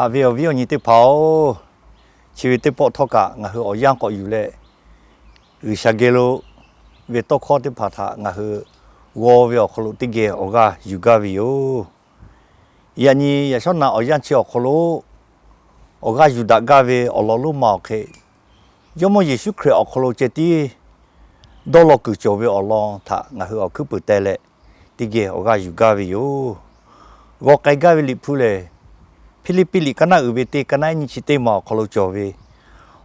Haꞈ ve awˬ viˉ awˬ nyi teˇ hpaˍ-oˬ, chi ve teˇ pawˆ htawˇ kaꞈ ngaˬ hui awˬ yanˇ k'awꞈ yuˬ leh, G'uiˬsha geh lo ve tawˇ hkawˇ teˇ hpaˍ htaꞈ ngaˬ hui g'aw ve awˬ hk'aw lo teˇ geh awˬ g'aˇ yuˬ gaˇ ve yoˬ. Yaꞈ nyi yaꞈ shawˉ naꞈ awˬ yanˇ chi awˬ hk'aw lo awˬ g'aˇ yuˬ daꞈ gaˇ ve awˬ lawn lonˉ ma awˬ hk'e, Jawˇmawˇ Yeˍsuˆ Hkriꞈ awˬ hk'aw lo ceh tiˉ dawˇ law kuiˬ cawˬ ve awˬ lawn htaꞈ ngaˬ hui awˬ hkuiˉ puiˍ teh leh, teˇ geh awˬ g'aˇ yuˬ gaˇ ve yoˬ. G'aw k'ai gaˇ ve Liꞈ hpu lehˬ, Hpiˇliˇpiˆ liꞈ ka naˆ uiˍ ve teˇ ka naˆ ehˉ nyi chi teˇ ma awˬ hk'aw lo cawˬ ve,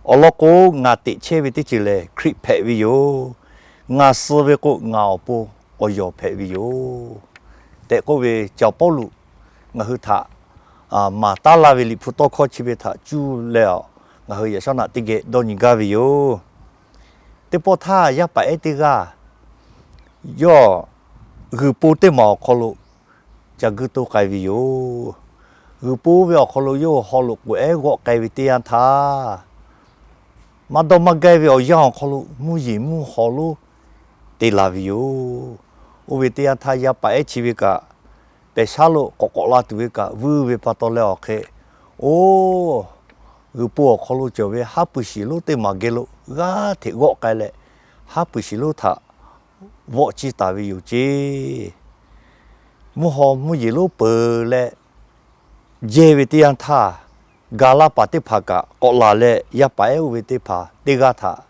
Awˬ lawn k'o, ngaˬ teꞈ chehˇ ve teˇ ceuˬ lehˬ Hkriꞈ hpehꞈ ve yoˬ. Ngaˬ suh ve k'o, ngaˬ awˬ pon awˬ yawˬ hpehꞈ ve yoˬ tehꞈ k'oˆ ve, Caˬ Pawˇluꞈ ngaˬ hui htaꞈ maˍ taˉ laˇ ve Liꞈ hpu tawˇ hkawˇ chi ve htaꞈ cuˇ leh, ngaˬ hui yaꞈ shawˉ naꞈ teˇ geh dawˇ nyi gaˇ ve yoˬ. Teˇ pawˆ htaˇ, yaˇ paˍ ehˉ teˇ g'aˇ yawˇ g'uiˬ po teˇ maˬ awˬ hk'aw lo ca guiˇ toˇ k'ai ve yoˬ. G'uiˬ po ve awˬ hk'aw lo yawˇ haw loꞈ k'oˍ ehˉ g'awˆ k'ai ve teˇ yanˇ htaˇ, maˇ dawˇ maˇ gaˇ ve awˬ yanˇ awˬ hk'aw lo mvuhˇ yeˬ mvuhˇ haw lonˉ te la ve yoˬ. Oˇ ve teˇ yanˇ htaˇ, yaˇ paˍ ehˉ chi ve kaꞈ pehˬ shaˉ lo k'awꞈ k'awꞈ la tuˬ ve kaꞈ vuiˇ ve pa taw leh awˬ hk'e, oˇ g'uiˬ po awˬ hk'aw lo cawˬ ve haˉ pui shiˍ lonˉ teˇ maˬ geh lo g'aˇ hteꞈ g'awˆ k'ai leh, haˉ pui shiˍ lonˉ htaꞈ vawˆ ciˇ taˍ ve yoˬ ceˇ. Mvuhˇ haw mvuhˇ yeˬ lonˉ peuˬ leh jehˇ ve teˇ yanˇ htaˇ, gaˬ la paˍ teˇ hpaˍ kaꞈ k'awꞈ laˬ leh, yaˇ paˍ ehˉ oˇ ve teˇ hpaˍ teˇ g'aˇ htaꞈ,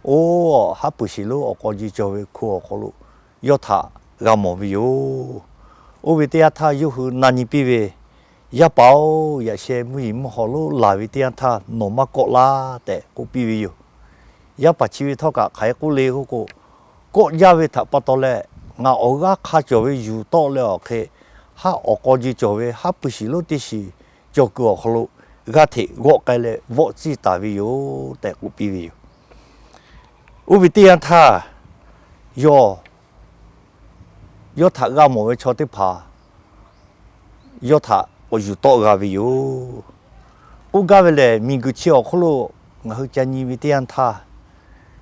oˇ haˉ pui shiˍ lonˉ awˬ k'aw ji cawˬ ve hko awˬ hk'aw lo yawˇ htaꞈ g'a mawˬ ve yoˬ. Oˇ ve teˇ yanˇ htaˇ yawˇ hui na nyi piˇ ve, Yaˇ paˍ-oˬ, yaꞈ sheh mvuhˇ yeˬ mvuhˇ haw lonˉ laˬ ve teˇ yanˇ htaˇ nawˬ maˇ kawˆ laˇ tehꞈ k'oˆ piˇ ve yoˬ. Yaˇ paˍ chi ve htawˇ kaꞈ hk'aˬ hk'e k'oˆ le k'oˆ k'o, kawˆ jaˇ ve htaꞈ pa taw leh, ngaˬ awˬ g'aˇ hk'a cawˬ ve yuˬ tawˆ leh awˬ hk'e, haˉ awˬ k'aw ji cawˬ ve haˉ pui shiˍ lonˉ teˇ shiˍ cawˬ kuiˬ awˬ hk'aw lo g'aˇ hteꞈ g'awˆ k'ai leh vawˆ ciˇ taˍ ve yoˬ tehꞈ k'oˆ piˇ ve yoˬ. Oˇ ve teˇ yanˇ htaˇ, yawˇ yawˇ htaꞈ g'a mawˬ ve chaw teˇ hpaˍ yawˇ htaꞈ k'awꞈ yuˬ tawˆ g'a ve yoˬ. K'oˆ gaˇ ve lehˬ, miˬguiˬ chi awˬ hk'oˆ lo ngaˬ hui ca nyi ve teˇ yanˇ htaˇ,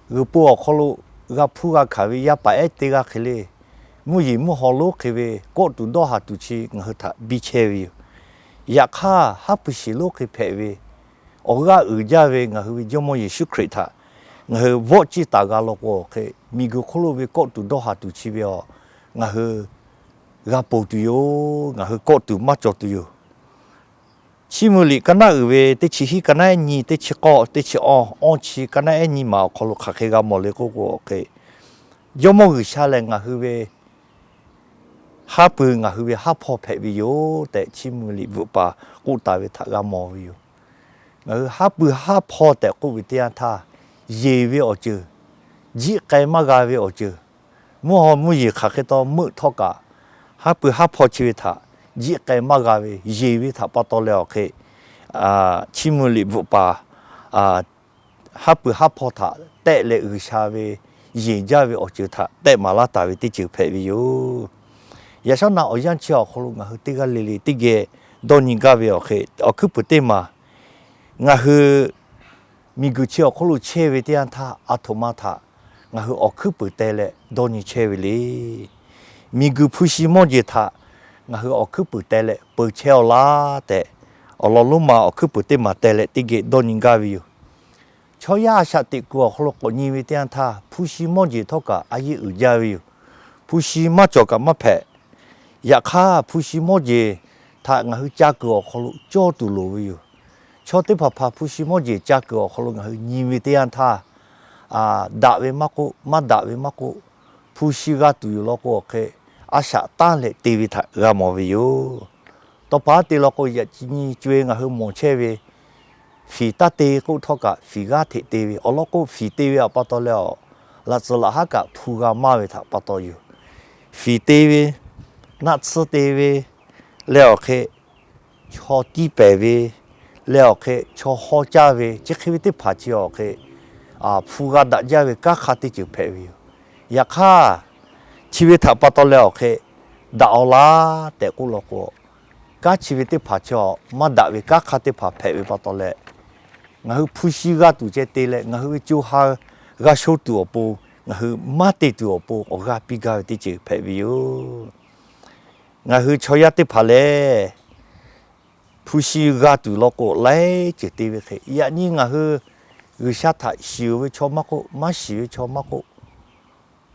g'uiˬ po awˬ hk'aw lo g'a hpuˇ g'a hkanˍ ve yaˇ paˍ ehˉ teˇ g'aˇ hk'e le, mvuhˇ yeˬ mvuhˇ haw lonˉ hk'e ve kawˆ tuˬ dawˇ haˍ tuˬ chi ngaˬ hui htaꞈ biˇ chehˇ ve yoˬ. Yaꞈ hk'aˇ, haˉ pui shiˍ lonˉ hk'e hpehꞈ ve awˬ g'aˇ uiˍ jaˇ ve ngaˬ hui ve Jawˇmawˇ Yeˍsuˆ Hkriꞈ htaꞈ ngaˬ hui vawˆ ciˇ taˍ g'a law k'o awˬ hk'e, miˬguiˬ hk'oˆ lo ve kawˆ tuˬ dawˇ haˍ tuˬ chi ve awˬ, ngaˬ hui g'a ponˬ tuˬ yoˬ. Ngaˬ hui kawˆ tuˬ maˇ cawˬ tuˬ yoˬ. Chiˇ mvuh liꞈ ka naˆ uiˍ ve teˇ chi hiˉ ka naˆ ehˉ nyi, teˇ chi k'awˇ, teˇ chi awˇ, awˇ chi ka naˆ ehˉ nyi maˍ awˬ hk'aw lo hk'aˬ hk'e g'a mawˬ le k'oˆ k'o awˬ hk'e, Jawˇmawˇ G'uiˬsha lehˬ ngaˬ hui ve haˉ pui, ngaˬ hui ve haˉ hpawˇ hpehꞈ ve yoˬ tehꞈ, Chiˇ mvuh liꞈ bvuhꞈ paˍ k'oˆ taˍ ve htaꞈ g'a mawˬ ve yoˬ. Ngaˬ hui haˉ pui haˉ hpawˇ tehꞈ k'oˆ ve teˇ yanˇ htaˇ, yeˬ ve awˬ ceuˬ, jiˆ k'ai maˇ g'a ve awˬ ceuˬ, mvuhˇ haw mvuhˇ yeˬ hk'aˬ hk'e taw meuˆ htawˇ kaꞈ, haˉ pui haˉ hpawˇ chi ve htaꞈ jiˆ k'ai maˇ g'a ve yeˬ ve htaꞈ pa taw leh awˬ hk'e, Chiˇ mvuh liꞈ bvuhꞈ paˍ haˉ pui haˉ hpawˇ htaꞈ tehˆ leh G'uiˬsha ve yeˬ jaˇ ve awˬ ceuˬ htaꞈ tehˆ maˍ laˇ taˍ ve teˇ ceuˬ hpehꞈ ve yoˬ. Yaꞈ shawˉ naꞈ awˬ yanˇ chi awˬ hk'aw lo ngaˬ hui teˇ g'aˇ le le teˇ geh dawˇ nyi gaˇ ve awˬ hk'e, awˬ hkuiˉ puiˍ teˇ maˬ ngaˬ hui miˬguiˬ chi awˬ hk'oˆ lo chehˇ ve teˇ yanˇ htaˇ, aˬ htoꞈ ma htaꞈ ngaˬ hui awˬ hkuiˉ puiˍ teh leh dawˇ nyi chehˇ ve le. Miˬguiˬ hpu shi mawˇ jeˬ htaꞈ ngaˬ hui awˬ hkuiˉ puiˍ teh leh peu chehˇ-aw laˇ tehꞈ, awˬ lawn lonˉ ma awˬ hkuiˉ puiˍ teˇ maˬ teh leh teˇ geh dawˇ nyi gaˇ ve yoˬ. Chaw yaˇ a shaꞈ teꞈ kuiˬ awˬ hk'aw lo k'awꞈ nyi ve teˇ yanˇ htaˇ, hpu shi mawˇ jeˬ htawˇ kaꞈ a yeˆ uiˍ jaˇ ve yoˬ. Hpu shi maˇ cawˬ kaꞈ maˇ hpehꞈ. Yaꞈ hk'aˇ, hpu shi mawˇ jeˬ htaꞈ ngaˬ hui ca kuiˬ awˬ hk'aw lo cawˇ tuˬ loˍ ve yoˬ. Chaw teˇ hpaˍ hpaˍ hpu shi mawˇ jeˬ ca kuiˬ awˬ hk'aw lo ngaˬ hui nyi ve teˇ yanˇ htaˇ, daꞈ ve maˇ k'oˆ, maˇ daꞈ ve maˇ k'oˆ, hpu shi g'a tuˬ yoˬ law k'o awˬ hk'e, a shaꞈ tanˇ leh te ve htaꞈ g'a mawˬ ve yoˬ. Tawˇ pa te law k'o, yaꞈ nyi co-e ngaˬ hui mawˬ chehˇ ve, fiˍ taˇ te k'oˆ htawˇ kaꞈ fiˍ g'aˇ hteꞈ te ve awˬ lawn k'o, fiˍ te ve awˬ pa taw leh awˬ, laꞈ tcuhˍ laꞈ haˉ kaꞈ hpu g'a maˇ ve htaꞈ pa taw yoˬ. Fiˍ te ve, naˆ tsuhˇ te ve, leh awˬ hk'e chaw tiˇ pehˍ ve, leh awˬ hk'e chaw hawˇ caˇ ve, chi hk'e ve teˇ hpaˍ chi awˬ hk'e hpu g'a daꞈ jaˇ ve kanˉ hk'aˇ teˇ ceuˬ hpehꞈ ve yoˬ. Yaꞈ hk'aˇ, chi ve htaꞈ pa taw leh awˬ hk'e daꞈ-aw laˇ tehꞈ k'oˆ law k'o, kanˉ chi ve teˇ hpaˍ chi awˬ maˇ daꞈ ve kanˉ hk'aˇ teˇ hpaˍ hpehꞈ ve pa taw leh, ngaˬ hui hpu shi g'a tuˬ ceh te leh ngaˬ hui ve co ha g'a sho tuˬ awˬ pon, ngaˬ hui maˇ te tuˬ awˬ pon awˬ g'aˇ piˇ gaˇ ve teˇ ceuˬ hpehꞈ ve yoˬ. Ngaˬ hui chaw yaˇ teˇ hpaˍ lehˬ, hpu shi g'a tuˬ law k'o, laiˉ ceuˬ te ve hk'e, yaꞈ nyi ngaˬ hui G'uiˬsha htaꞈ shiˍ ve chaw maˇ k'oˆ, maˇ shiˍ ve chaw maˇ k'oˆ,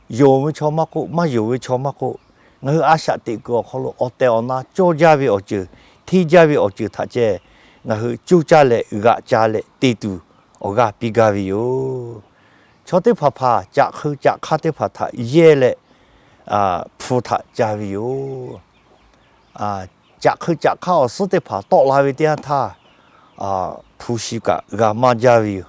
yonˍ ve chaw maˇ k'oˆ, maˇ yonˍ ve chaw maˇ k'oˆ, ngaˬ hui a shaꞈ teꞈ kuiˬ awˬ hk'aw lo awˬ tehˬ awˬ na cawˇ jaˇ ve awˬ ceuˬ, hteˇ jaˇ ve awˬ ceuˬ htaꞈ ceh, ngaˬ hui coˇ caˇ leh g'aꞈ ca leh te tuˬ awˬ g'aˇ piˇ gaˇ ve yoˬ. Chaw teˇ hpaˍ hpaˍ caꞈ hk'eu caꞈ hk'aˇ teˇ hpaˍ htaꞈ yehˇ leh, hpu htaꞈ ca ve yoˬ. Caꞈ hk'eu caꞈ hk'aˇ awˬ suhˉ teˇ hpaˍ tawˆ la ve teˇ yanˇ htaˇ, hpu shi kaꞈ g'a maˇ jaˇ ve yoˬ.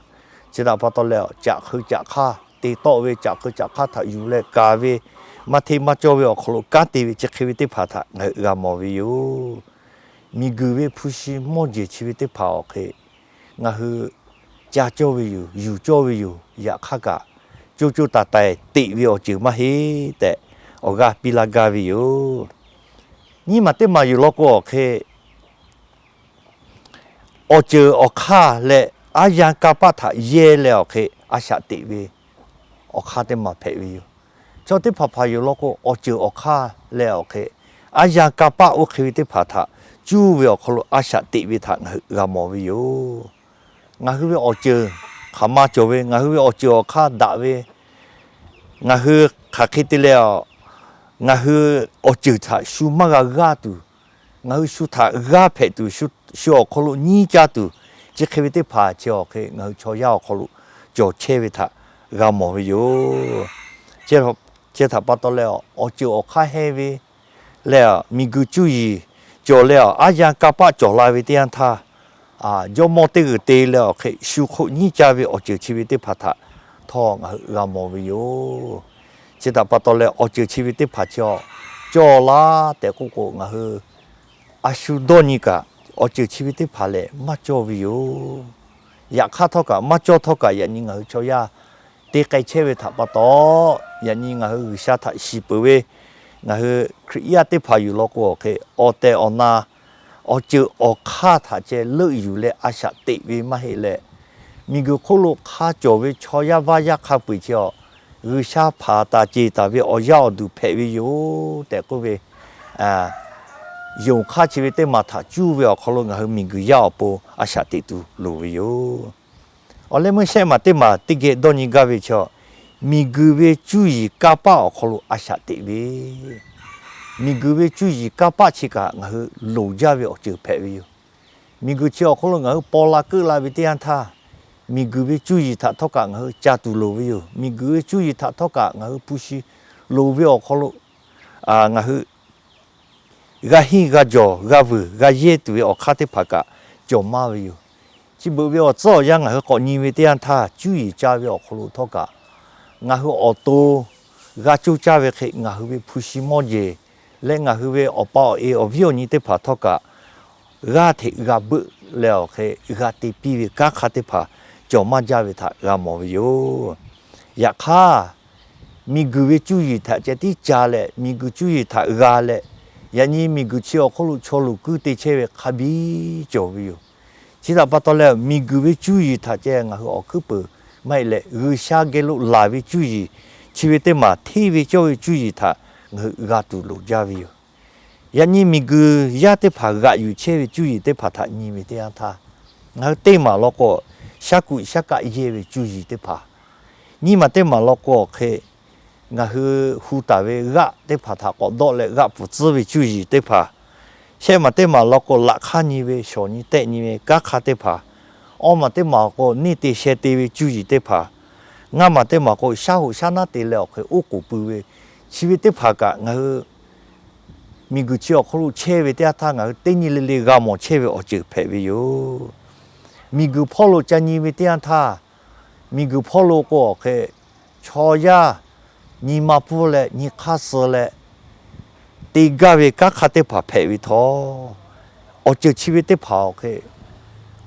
Chi htaꞈ pa taw leh, caꞈ hk'eu caꞈ hk'aˇ te tawˆ ve, caꞈ hk'eu caꞈ hk'aˇ htaꞈ yuˬ leh kaˍ ve, maˇ hteˇ maˇ cawˇ ve awˬ hk'aw lo kanˉ te ve chi hk'e ve teˇ hpaˍ htaꞈ ngaˬ hui g'a mawˬ ve yoˬ. Miˬguiˬ ve hpu shi mawˇ jeˬ chi ve teˇ hpaˍ awˬ hk'e, ngaˬ hui ca cawˇ ve yoˬ, yuˬ cawˇ ve yoˬ. Yaꞈ hk'aˇ kaꞈ, co co taiˍ taiˍ teꞈ ve awˬ ceuˬ maˇ heˆ tehꞈ, awˬ g'aˇ piˇ laˇ gaˇ ve yoˬ. Nyiˇ maˬ teˇ maˬ yoˬ law k'o awˬ hk'e, awˬ ceuˬ awˬ hk'aˇ leh aˉ yanˇ kanˇ paˆ htaꞈ yehˇ leh awˬ hk'e a shaꞈ teꞈ ve awˬ hk'aˇ teˇ maˬ hpehꞈ ve yoˬ. Chaw teˇ hpaˍ hpaˍ yoˬ law k'o, awˬ ceuˬ awˬ hk'aˇ leh awˬ hk'e, aˉ yanˇ kanˇ paˆ oˇ hk'e ve teˇ hpaˍ htaꞈ cuˇ ve awˬ hk'aw lo a shaꞈ teꞈ ve htaꞈ ngaˬ hui g'a mawˬ ve yoˬ. Ngaˬ hui ve awˬ ceuˬ hk'aˬ ma cawˬ ve, ngaˬ hui ve awˬ ceuˬ awˬ hk'aˇ daꞈ ve, ngaˬ hui hk'aˬ hk'e te leh, ngaˬ hui awˬ ceuˬ htaꞈ shu maˇ g'a g'aˇ tuˬ, ngaˬ hui shu htaꞈ g'aˇ hpehꞈ tuˬ, shu awˬ hk'aw lo nyiˇ caˇ tuˬ, chi hk'e ve teˇ hpaˍ chi awˬ hk'e ngaˬ hui chaw yaˇ awˬ hk'aw lo cawˬ chehˇ ve htaꞈ g'a mawˬ ve yoˬ. Chi htaꞈ pa taw leh, awˬ ceuˬ awˬ hk'aˇ hehnˇ ve leh, miˬguiˬ cuˇ yiˍ cawˬ leh, aˉ yanˇ kanˇ paˆ cawˬ la ve teˇ yanˇ htaˇ, jawˇmawˇ teˇ g'uiˬ te leh awˬ hk'e shu hk'oˆ nyiˇ caˇ ve awˬ ceuˬ chi ve teˇ hpaˍ htaꞈ htawˇ ngaˬ hui g'a mawˬ ve yoˬ. Chi htaꞈ pa taw leh, awˬ ceuˬ chi ve teˇ hpaˍ chi cawˬ laˇ tehꞈ k'oˆ k'o, ngaˬ hui a shu dawˇ nyi kaꞈ, awˬ ceuˬ chi ve teˇ hpaˍ lehˬ maˇ cawˇ ve yoˬ. Yaꞈ hk'aˇ htawˇ kaꞈ maˇ cawˇ htawˇ kaꞈ, yaꞈ nyi ngaˬ hui chaw yaˇ te k'ai chehˇ ve htaꞈ pa taw, yaꞈ nyi ngaˬ hui G'uiˬsha htaꞈ shiˍ peuˬ ve ngaˬ hui Hkriꞈ yaˇ teˇ hpaˍ yoˬ law k'o awˬ hk'e, awˬ tehˬ awˬ na awˬ ceuˬ awˬ hk'aˇ htaꞈ ceh leuˆ yuˬ leh a shaꞈ teꞈ ve maˇ heˆ leh, miˬguiˬ hk'oˆ lo hk'a cawˬ ve chaw yaˇ vaˇ yaˇ hk'a peu-eˬ chi awˬ, G'uiˬsha hpanˍ taˍ ceˬ taˍ ve awˬ yaˇ awˬ duˬ hpehꞈ ve yoˬ tehꞈ k'oˆ ve, yonˍ hk'aˇ chi ve teˇ maˬ htaꞈ cuˇ ve awˬ hk'aw lo ngaˬ hui miˬguiˬ yaˇ awˬ pon a shaꞈ teꞈ tuˬ loˍ ve yoˬ. Awˬ leh meuˇ shehˆ maˬ teˇ maˬ teˇ geh dawˇ nyi gaˇ ve chi, miˬguiˬ ve cuˇ yiˍ kanˇ paˆ awˬ hk'aw lo a shaꞈ teꞈ ve, miˬguiˬ ve cuˇ yiˍ kanˇ paˆ chi kaꞈ ngaˬ hui loˍ jaˇ ve awˬ ceuˬ hpehꞈ ve yoˬ. Miˬguiˬ chi awˬ hk'aw lo ngaˬ hui paw la keuˆ la ve teˇ yanˇ htaˇ, miˬguiˬ ve cuˇ yiˍ htaꞈ htawˇ kaꞈ ngaˬ hui ca tuˬ loˍ ve yoˬ. Miˬguiˬ ve cuˇ yiˍ htaꞈ htawˇ kaꞈ ngaˬ hui hpu shi loˍ ve awˬ hk'aw lo ngaˬ hui g'a henˇ g'a jawˬ g'a vuiˬ g'a yehˇ tuˬ ve awˬ hk'aˇ teˇ hpaˍ kaꞈ cawˬ maˇ ve yoˬ. Chi beuꞈ ve awˬ tcuhˉ awˬ yanˇ ngaˬ hui k'awꞈ nyi ve teˇ yanˇ htaˇ, cuˇ yiˍ ca ve awˬ hk'aw lo htawˇ kaꞈ ngaˬ hui awˬ to g'a coˇ caˇ ve hk'e, ngaˬ hui ve hpu shi mawˇ jeˬ leh ngaˬ hui ve awˬ pa awˬ e awˬ viˉ awˬ nyi teˇ hpaˍ htawˇ kaꞈ g'aˇ hteꞈ g'a beuˆ leh awˬ hk'e g'a te piˇ ve kanˉ hk'aˇ teˇ hpaˍ cawˬ maˇ jaˇ ve htaꞈ g'a mawˬ ve yoˬ. Yaꞈ hk'aˇ, miˬguiˬ ve cuˇ yiˍ htaꞈ ceh tiˉ ca leh, miˬguiˬ cuˇ yiˍ htaꞈ g'a leh, yaꞈ nyi miˬguiˬ chi awˬ hk'oˆ lo chaw luˬ kuiˉ te chehˇ ve hk'a biˇ cawˬ ve yoˬ. Chi htaꞈ pa taw leh, miˬguiˬ ve cuˇ yiˍ htaꞈ ceh ngaˬ hui awˬ hkuiˉ peuˬ maˇ heˆ leh, G'uiˬsha geh lo laˬ ve cuˇ yiˍ chi ve teˇ maˬ hteˇ ve cawˇ ve cuˇ yiˍ htaꞈ ngaˬ hui g'a tuˬ loˍ jaˇ ve yoˬ. Yaꞈ nyi miˬguiˬ yaˇ teˇ hpaˍ g'aꞈ yuˬ chehˇ ve cuˇ yiˍ teˇ hpaˍ htaꞈ nyi ve teˇ yanˇ htaˇ, ngaˬ hui teˇ maˬ law k'o, shaˉ kuꞈ shaˉ kaˆ yehˇ ve cuˇ yiˍ teˇ hpaˍ, nyiˇ maˬ teˇ maˬ law k'o awˬ hk'e ngaˬ hui hu taˍ ve g'aˆ teˇ hpaˍ htaꞈ k'awꞈ dawˆ leh g'aˆ pfuhˍ tcuhˉ ve cuˇ yiˍ teˇ hpaˍ, shehˆ maˬ teˇ maˬ law k'o laꞈ hk'aˇ nyi ve shawˍ nyi tehˆ nyi ve kanˉ hk'aˇ teˇ hpaˍ, awˇ maˬ teˇ maˬ k'o neˇ te sheh te ve cuˇ yiˍ teˇ hpaˍ, ngaˇ maˬ teˇ maˬ k'o shaˉ hoꞈ shaˉ naˉ te leh awˬ hk'e oˉ k'oˍ pui ve, chi ve teˇ hpaˍ kaꞈ ngaˬ hui miˬguiˬ chi awˬ hk'aw lo chehˇ ve teˇ yanˇ htaˇ ngaˬ hui teˇ nyi le le g'a mawˬ chehˇ ve awˬ ceuˬ hpehꞈ ve yoˬ. Miˬguiˬ hpawˇ lo ca nyi ve teˇ yanˇ htaˇ, miˬguiˬ hpawˇ lo k'o awˬ hk'e chaw yaˇ nyi ma pfuhˇ leh nyi hk'aˇ suh leh te gaˇ ve kanˉ hk'aˇ teˇ hpaˍ hpehꞈ ve htawˇ, awˬ ceuˬ chi ve teˇ hpaˍ awˬ hk'e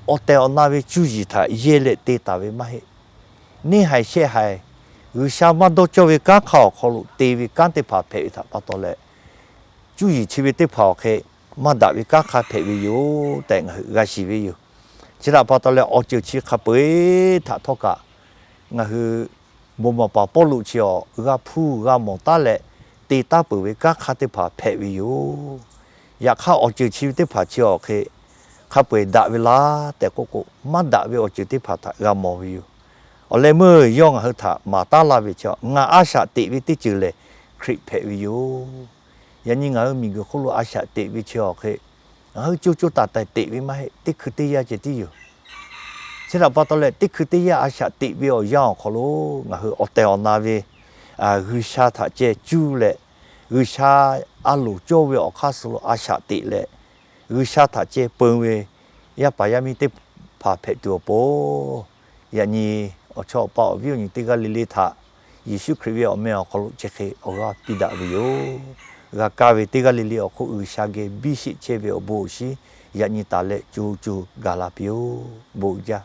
awˬ tehˬ awˬ na ve cuˇ yiˍ htaꞈ yehˇ leh te taˍ ve maˇ heˆ. Neˇ haiˬ shehˆ haiˬ G'uiˬsha maˇ dawˇ cawˇ ve kanˉ hk'aˇ awˬ hk'aw lo te ve kanˉ teˇ hpaˍ hpehꞈ ve htaꞈ pa taw leh, cuˇ yiˍ chi ve teˇ hpaˍ awˬ hk'e maˇ daꞈ ve kanˉ hk'aˇ hpehꞈ ve yoˬ tehꞈ ngaˬ hui g'a shiˍ ve yoˬ. Chi htaꞈ pa taw leh awˬ ceuˬ chi hk'a peu-eˬ htaꞈ htawˇ kaꞈ ngaˬ hui bon maˍ paˍ Pawˇluꞈ chi awˬ g'a hpuˇ g'a mawˬ taˉ leh te taˉ peuˬ ve kanˉ hk'aˇ teˇ hpaˍ hpehꞈ ve yoˬ. Yaꞈ hk'aˇ awˬ ceuˬ chi ve teˇ hpaˍ chi awˬ hk'e hk'a peu-eˬ daꞈ ve laˇ tehꞈ k'oˆ k'o, maˇ daꞈ ve awˬ ceuˬ teˇ hpaˍ htaꞈ g'a mawˬ ve yoˬ. Awˬ leh meuˇ yawˇ ngaˬ hui htaꞈ maˍ taˉ laˇ ve chi, ngaˬ a shaꞈ teꞈ ve teˇ ceuˬ lehˬ, Hkriꞈ hpehꞈ ve yoˬ. Yaꞈ nyi ngaˬ hui miˬguiˬ hk'oˆ lo a shaꞈ teꞈ ve chi awˬ hk'e, ngaˬ hui co co taiˍ taiˍ teꞈ ve maˇ heˆ. Teˇ hkui teˇ yanˇ ceh tiˉ yoˬ. Chi htaꞈ pa taw leh, teˇ hkui teˇ yanˇ a shaꞈ teꞈ ve awˬ yanˇ awˬ hk'aw lo, ngaˬ hui awˬ tehˬ awˬ na ve G'uiˬsha htaꞈ ceh cuˇ leh, G'uiˬsha a loˍ cawˇ ve awˬ hk'aˇ suh lo a shaꞈ teꞈ leh, G'uiˬsha htaꞈ ceh peun ve yaˇ paˍ yaˇ miˇ teˇ hpaˍ hpehꞈ tuˬ awˬ pon, yaꞈ nyi awˬ chawˇ awˬ pa awˬ viˉ awˬ nyi teˇ g'aˇ le le htaꞈ Yeˍsuˆ Hkriꞈ ve awˬ meh awˬ hk'aw lo chi hk'e awˬ g'aˇ piˇ daꞈ ve yoˬ. G'a kaˇ ve teˇ g'aˇ le le awˬ hk'oˆ G'uiˬsha geh biˇ sheˆ chehˇ ve awˬ bon awˬ shinˉ yaꞈ nyi taˍ leh co co gaˬ la piˇ-oˆ. Bon uiˍ jaˇ.